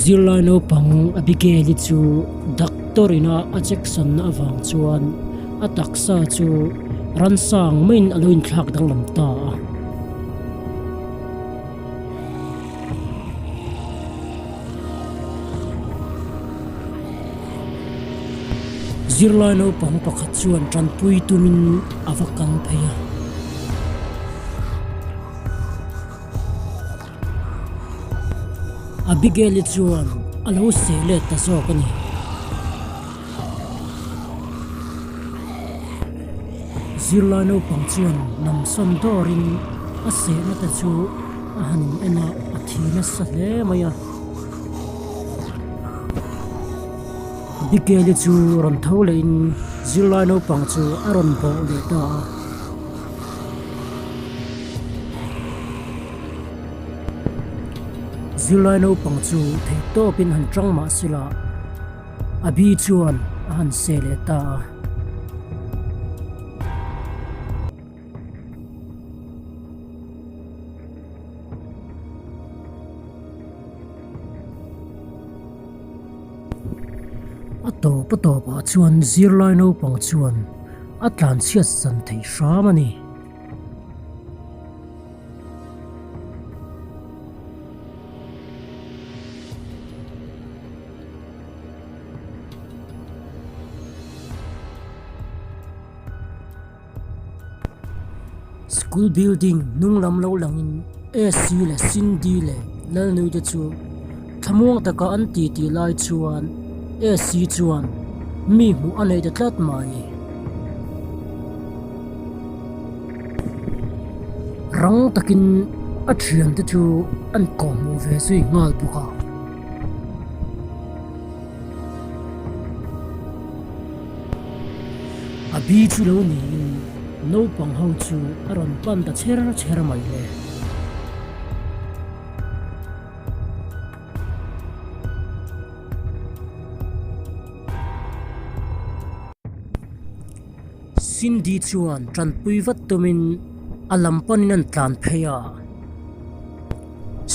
Zirlai naupang Abigail-i chu doctor ina a check-sanna avang chuan a taksa chu ransa ang maiin a lo inthlak danglam ta a. Zirlai naupang pakhat chuan tanpui tumin a va kal phei a. Abigail-i chuan a lo seh let ta zawk a ni. Zirlai naupang chuan namsawn dawrin a sehna te chu a han in en a, a thi nasa hle mai a. Abigail-i chu rawn tho lehin zirlai naupang chu a rawn bawh leh ta a. Zirlai naupang chu theihtawpin han tang mah sela Abi chuan a han seh leh ta a. A tawp a tawpah chuan zirlai naupang chuan a tlanchhiat san thei hram a ni. School building hnung lam lo langin AC leh Cindy leh Lalnui te chu thlamuang taka an ti tih lai chuan AC chuan mi hmuh a nei ta tlat mai. Rang takin a thiante chu an kawhhmuh ve zui nghal bawk a. A bi chu lo niin naupang ho chu a rawn pan ta cher cher mai le. Cindy chuan tanpui vat tumin a lam panin an tlan phei a.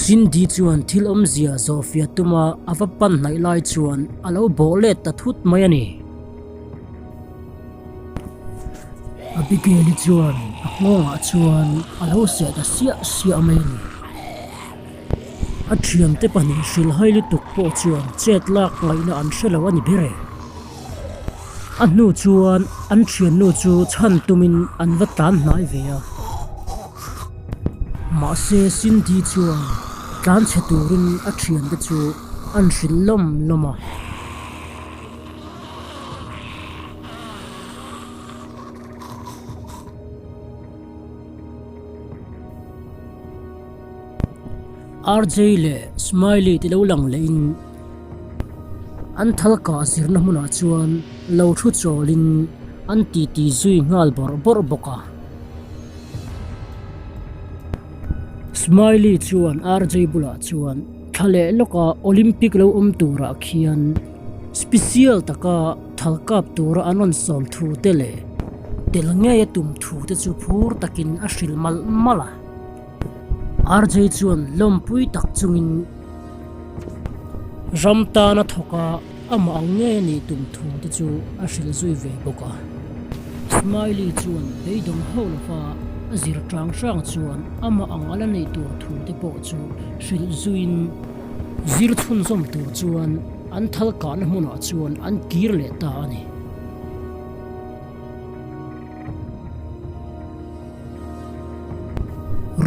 Cindy chuan thil awmzia zawhfiah tuma a va pan hnaih lai chuan a lo bawh let ta thut mai a ni. Abigail-i chuan a nghawngah chuan a lo seh ta siah siah mai a ni. A thiante pahnih hrilhhai lutuk pawh chuan chet lak ngaihna an hre lo a ni ber e. A hnu chuan an thiannu chu chhan tumin an va tlan hnai ve a. Mahse Cindy chuan tlan chhe turin a thiante chu an hrilh lawm lawm a. RJ leh Smiley te lo lang lehin an thal kah zirna hmunah chuan lo thu chawlin an titi zui nghal bawrh bawrh bawk a. Smiley chuan RJ bulah chuan thla leh lawka Olympic lo awm turah khian special taka thal kap tura an rawn sawm thu te leh tel ngei a tum thu te chu phur takin a hrilh malh malh a. RJ chuan lawmpui tak chungin ram tana thawk a, amah ang ngei a nih tum thu te chu a hrilh zui ve bawk a. Smiley chuan beidawng hauh lova a zir tang hrang chuan amah ang a la neih tur thu te pawh chu hrilh zuiin zir chhunzawm tur chuan an thal kahna hmunah chuan an kir leh ta a ni.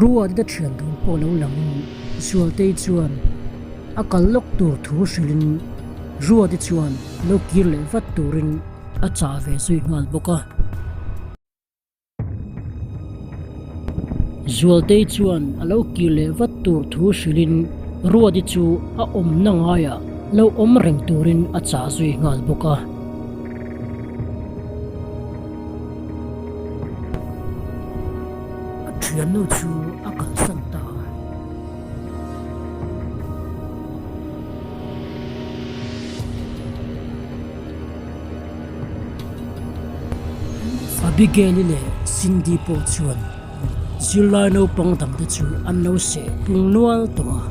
Ruat te thian dun pawh lo langin Zualtei chuan a kal lawk tur thu hrilhin Ruati chuan lo kir leh vat turin a chah ve zui nghal bawk a. Zualtei chuan a lo kir leh vat tur thu hrilhin Ruati chu a awmna ngaiah lo awm reng turin a chah zui nghal bawk a. A thiannu chu a kalsan ta a. Abigail-i leh Cindy pawh chuan zirlai naupang dangte chu an lo seh pung nual tawh a.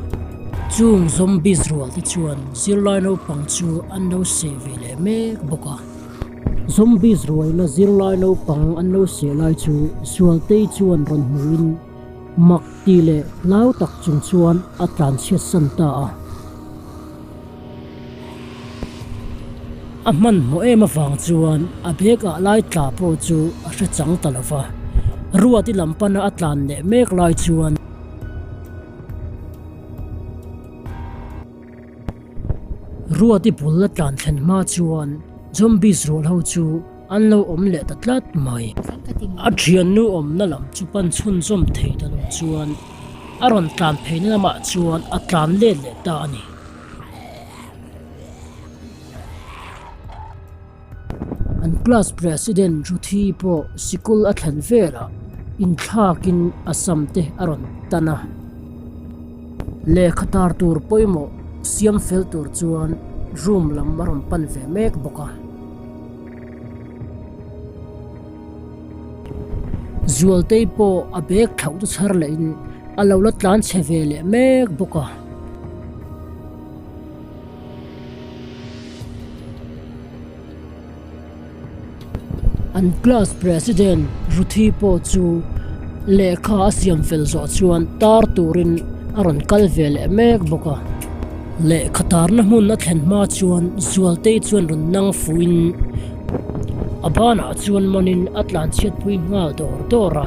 Chung zombies rual te chuan zirlai naupang chu an lo seh ve leh mek bawk a. Zombies rualna zirlai naupang an lo seh lai chu Zualtei chuan rawn hmuhin mak ti leh hlau tak chung chuan a tlanchhiat san ta a. A hmanhmawh em avang chuan a bag ah lai tla pawh chu a hre chang ta lo va, Ruati lam pana a tlan leh mek lai chuan. Ruati bul a tlan thlen hma chuan zombies rual ho chu an lo awm leh ta tlat mai. A thiannu awmna lam chu pan chhunzawm thei ta lo chuan a rawn tlan pheina lamah chuan a tlan let leh ta a ni. An class president Ruthi pawh sikul a thlen velah inthlakin a sam te a rawn tan a. Lehkha tar tur pawimawh siam fel tur chuan room lam a rawn pan ve mek bawk a. Zualtei pawh a bag thlauh chu chhar lehin a lo la tlan chhe ve leh mek bawk a. An class president Ruthi pawh chu lehkha a siam fel zawh chuan tar turin a rawn kal ve leh mek bawk a. Lehkha tarna hmun a thlen hma chuan Zualtei chuan rawn nang fuhin a banah chuan manin a tlanchhiatpui nghal dawr dawr a.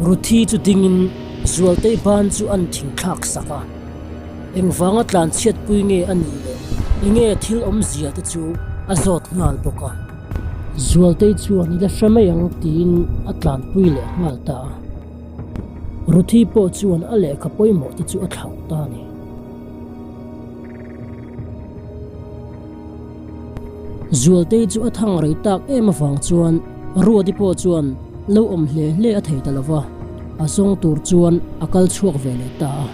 Ruthi chu dingin Zualtei ban chu an thingthlak sak a, engvanga tlanchhiatpui nge a nih leh enge thil awmzia te chu a zawt nghal bawk a. Zualtei chuan i la hre mai ang tiin a tlanpui leh nghal ta a. Ruthi pawh chuan a lehkha pawimawh te chu a thlauh ta a ni. Zualtei chu a thang rei tak em avang chuan Ruati pawh chuan lo awm hle hle a thei ta lo va, a zawng tur chuan a kal chhuak ve leh ta a.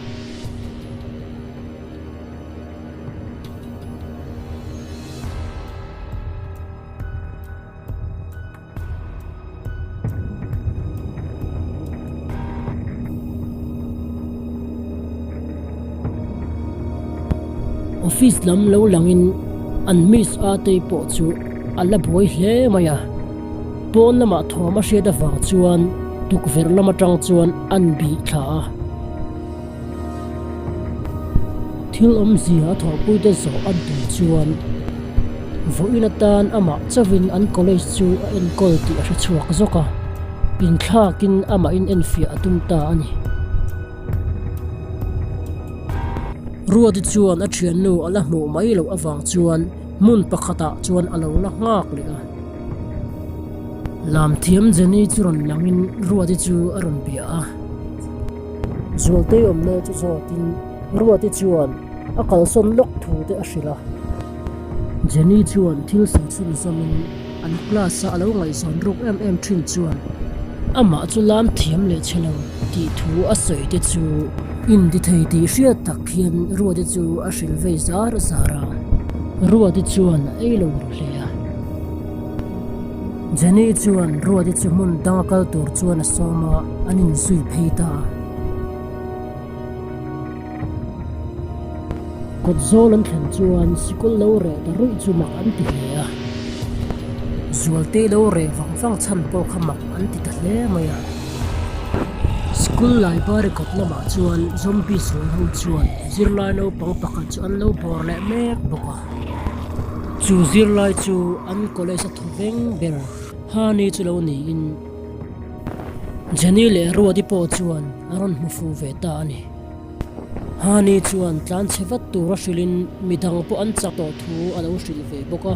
Office lam lo langin an miss a tei pawh chu a la buai hle mai a, pawn lamah thawm a hriat avang chuan tukverh lam atang chuan an bih thla a. Thil awmzia a thawhpuite zawh an tum chuan vawiin atan amah chauhin an college chu a enkawl tih a hre chhuak zawk a, inthlakin amahin enfiah a tum ta a ni. Ruati chuan a thiannu a la hmuh mai loh avang chuan hmun pakhatah chuan a lo la nghak leh a. Lamthiam Jenny chu rawn langin Ruati chu a rawn bia a. Zualtei awmna chu zawtin Ruati chuan a kalsawn lawk thu te a hrilh a. Jenny chuan thil sawi chhun zamin an class a a lo ngaihzawn ruk em em thin chuan amah chu lam thiam leh che lo tih thu a sawi te chu inti thei tih hriat tak hian Ruati chu a hrilh vei zar zar a. Ruati chuan a ei lo ru hle a. Jenny chuan Ruati chu hmun danga kal tur chuan a sawm a, an inzui phei ta a. Kawt zawl an thlen chuan sikul lo reh ta ruih chu mak an ti hle a. Zualte lo reh vang vang chhan pawh kha mak an ti ta hle mai a. Sikul library kawt lamah chuan zombie sual ho chuan zirlai naupang pakhat chu an lo bawr leh mek bawk a. Chu zirlai chu an college a thaw veng ber Hani chu lo niin Jenny leh Ruati pawh chuan a rawn hmu fu ve ta a ni. Hani chuan tlan chhe vat tura hrilhin midang pawh an chak tawh thu a lo hrilh ve bawk a.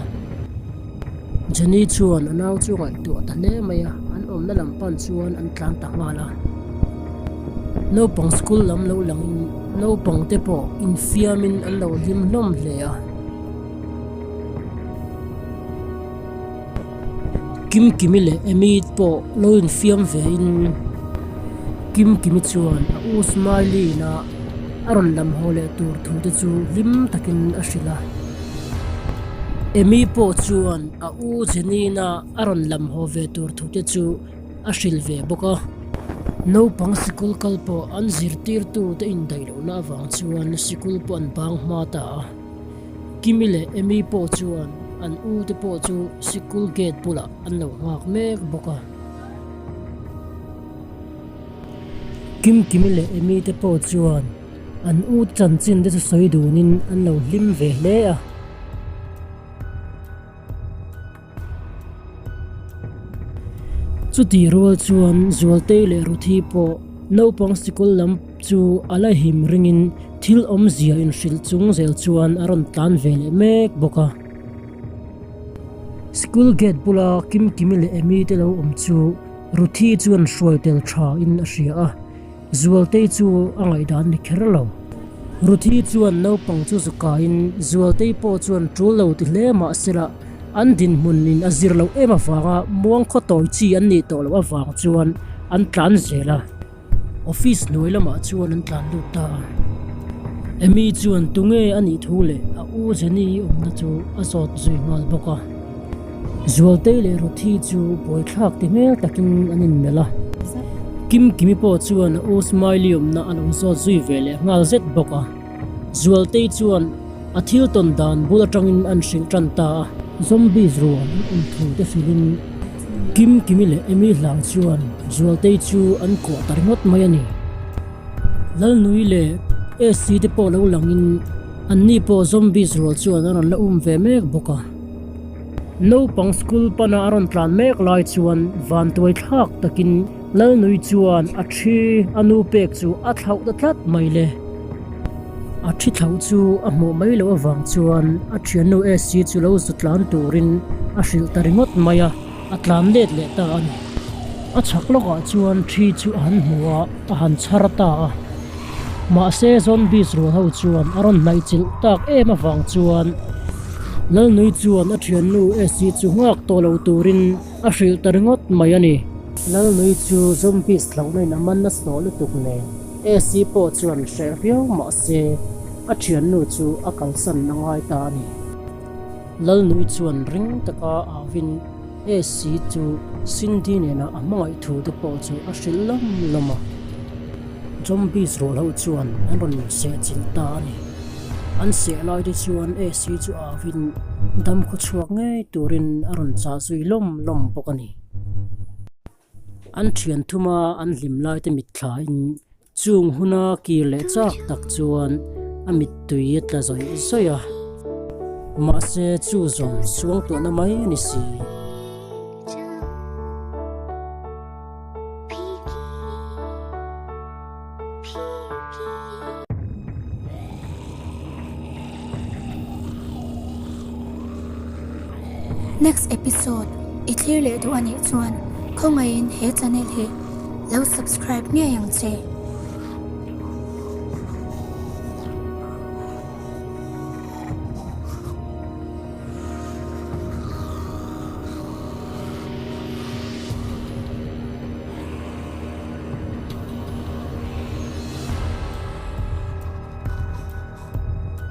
Jenny chuan a nau chu ngaihtuah ta hle mai a, an awmna lam pan chuan an tlan ta nghal a. Naupang school lam lo langin naupang te pawh infiamin an lo hlim hlawm hle a. Kimkimi leh Amy pawh lo infiam ve in Kimkimi chuan a u Smiley ina a rawn lam haw leh tur thu te chu hlim takin a hrilh a. Amy pawh chuan a u Jenny ina a rawn lam haw ve tur thu te chu a hrilh ve bawk a. Naupang sikul kal pawh an zirtirtute indaih lohna avang chuan sikul pawh an bang hma ta a. Kimi leh Emy pawh chuan an u te pawh chu sikul gate bulah an lo nghak mek bawk a. Kimkimi leh Emy te pawh chuan an u chanchin te chu sawi dunin an lo hlim ve hle a. Chutih rual chuan Zualtei leh Ruthi pawh naupang sikul lam chu a la him ringin thil awmzia inhrilh chung zel chuan a rawn tlan ve leh mek bawk a. School gate bula Kimkimi leh Amy te lo awm chu Ruthi chuan hruai tel tha in a hria a. Zualtei chu a ngaihdan ni kher lo. Ruthi chuan naupang chu zu kaiin Zualtei pawh chuan tul lo ti hle mah sela an dinhmun in a zir loh em avanga muang khaw tawi chi an nih tawh loh avang chuan an tlan zel a. Office hnuai lamah chuan an tlan lut ta a. Amy chuan tunge a nih thu leh a u Jenny awmna chu a zawt zui nghal bawk a. Zualtei leh Ruthi chu buaithlak ti hmel takin an inmelh a. Kimkimi pawh chuan a u Smiley awmna a lo zawt zui ve leh nghal zet bawk a. Zualtei chuan a thil tawn dan bul atangin an hrilh tan ta a. Zombies rual an awm thu te hrilhin Kimkimi leh Amy hlang chuan Zualtei chu an kuah ta ringawt mai a ni. Lalnui leh Esi te pawh lo langin anni pawh zombies rual chuan an rawn la um ve mek bawk a. Naupang school pana a rawn tlan mek lai chuan vantuai thlak takin Lalnui chuan a thi a nu pek chu a thlauh ta tlat mai le. A thi thlauh chu a hmuh mai loh avang chuan a thiannu Esi chu lo zu tlan turin a hrilh ta ringawt mai a, a tlan let leh ta a ni. A chhak lawkah chuan thi chu a han hmu a, a han chhar ta a. Mahse zombies rual ho chuan a rawn hnaih chilh tak em avang chuan Lalnui chuan a thiannu Esi chu nghak tawh lo turin a hrilh ta ringawt mai a ni. Lalnui chu zombies hlauhna in a man nasa tawh lutuk nen Esi pawh chuan hreh viau mahse a thiannu chu a kalsan a ngai ta a ni. Lalnui chuan ring taka avin Esi chu Cindy nena a hmangaih thu te pawh chu a hrilh lam lam a. Zombies rual ho chuan an rawn seh chilh ta a ni. An seh lai te chuan Esi chu avin dam khaw chhuak ngei turin a rawn chah zui lawm lawm bawk a ni. An thian thuma an hlim lai te mitthlain chung huna kir leh chak tak chuan a mittui a tla zawih zawih a. Mahse chu zawng suangtuahna mai a ni si. Next episode i thlir leh duh anih chuan khawngaihin he channel hi lo subscribe ngei ang che.